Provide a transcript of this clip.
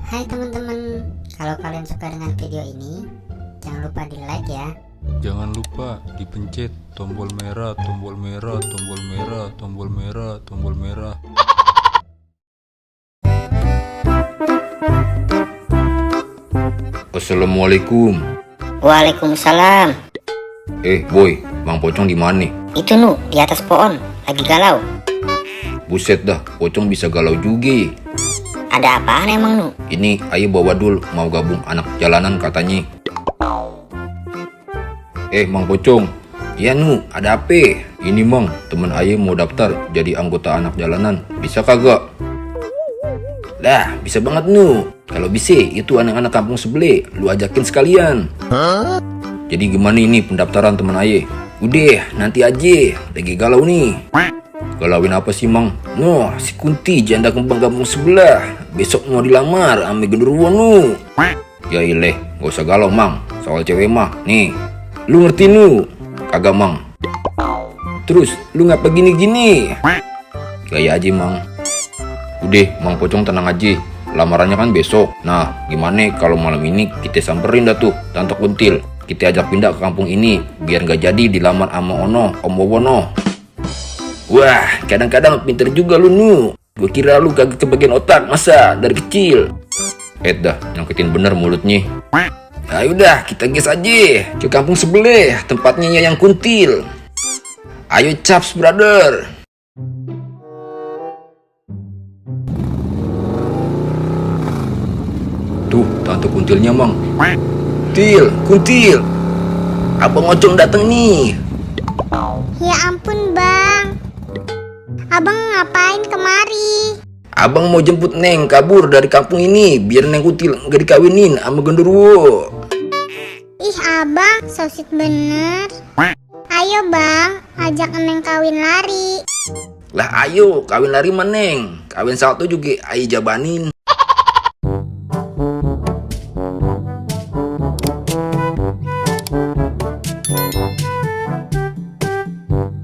Hai teman-teman, kalau kalian suka dengan video ini, jangan lupa di like ya. Jangan lupa dipencet tombol merah, tombol merah, tombol merah, tombol merah, tombol merah. Assalamualaikum. Waalaikumsalam. Boy, Bang Pocong di mana nih? Itu Nu, di atas pohon, lagi galau. Buset dah, Pocong bisa galau juga. Ada apaan emang Nu? Ini ayo bawa dul mau gabung anak jalanan katanya. Mang Pocong. Ya Nu, ada apa? Ini Mang, temen ayo mau daftar jadi anggota anak jalanan. Bisa kagak? Lah, bisa banget Nu. Kalau bisa, itu anak-anak kampung sebelah, lu ajakin sekalian. Jadi gimana ini pendaftaran temen aye? Udah, nanti aja. Lagi galau nih. Galauin apa sih Mang? Noh, si Kunti janda kembang kampung sebelah. Besok mau dilamar ame genderuwo Nu. Ya ileh, gak usah galau Mang. Soal cewek mah, nih. Lu ngerti Nu? Kagak Mang. Terus, lu ngapa gini-gini? Gaya aja Mang. Udah, Mang Pocong tenang aja. Lamarannya kan besok. Nah, gimana kalau malam ini kita samperin dah tuh Tante Kuntil. Kita ajak pindah ke kampung ini biar gak jadi dilamar sama Om Wowono. Wah, kadang-kadang pinter juga lu Nu. Gue kira lu kagak kebagian otak masa dari kecil. Dah, nyangkitin bener mulutnya. Ayo dah, kita gas aja ke kampung sebelah, tempatnya Yayang Kuntil. Ayo caps brother. Tuh, Tante Kuntilnya Mang. Kuntil. Abang Ocong dateng nih. Ya ampun Bang, Abang ngapain kemari? Abang mau jemput Neng kabur dari kampung ini biar Neng Kuntil gak dikawinin sama genderuwo. Ih Abang, so sweet bener. Ayo Bang, ajak Neng kawin lari. Lah ayo kawin lari mah Neng. Kawin satu juga ayo jabanin.